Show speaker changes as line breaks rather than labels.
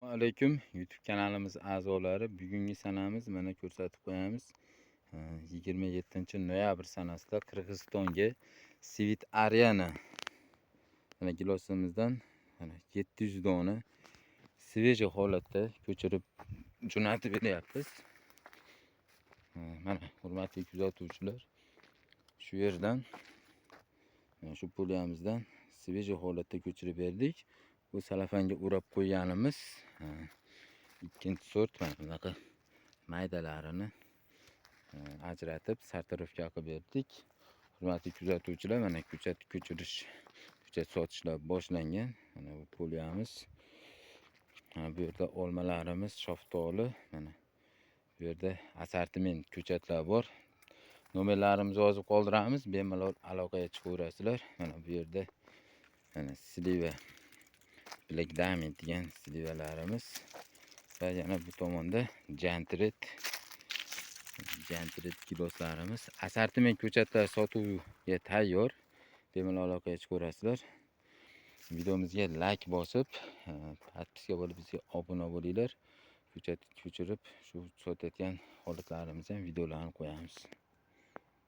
Alaykum, YouTube kanalimiz a'zolari. Bugungi sanamiz, mana, ko'rsatib qo'yamiz. 27 noyabr sanasida Qirg'izistonga Sweet Ariana, mana, gilosimizdan, mana, 700 dona свежий holatda ko'chirib jo'natib beryapmiz. Mana, hurmatli kuzatuvchilar, shu yerdan, mana shu поля mizdan свежий holatda ko'chirib berdik. Bu salafanga o'rab qo'yganimiz ikkinchi sort. Mana bunaqa maydalarini ajratib, сортировка qilib berdik. Hurmatli kuzatuvchilar, mana, ko'chat ko'chirish, ko'chat sotishlar boshlangan. Mana bu поля miz. Mana bu yerda olmalarimiz, shaftoli. Mana bu yerda assortiment ko'chatlar bor. Nomerlarimizni yozib qoldiramiz, bemalol aloqaga chiqaverasizlar. Mana bu yerda, mana, слива Black Diamond degan слива larimiz va yana bu tomonda Giant Red, Giant Red giloslarimiz. Assortiment ko'chatlar sotuvga tayyor, bemalol aloqaga chiqaverasizlar. Videomizga layk bosib, подписка bo'lib, bizga obuna bo'linglar. Ko'chat ko'chirib shu sotayotgan holatlarimizni ham videolarini qo'yamiz.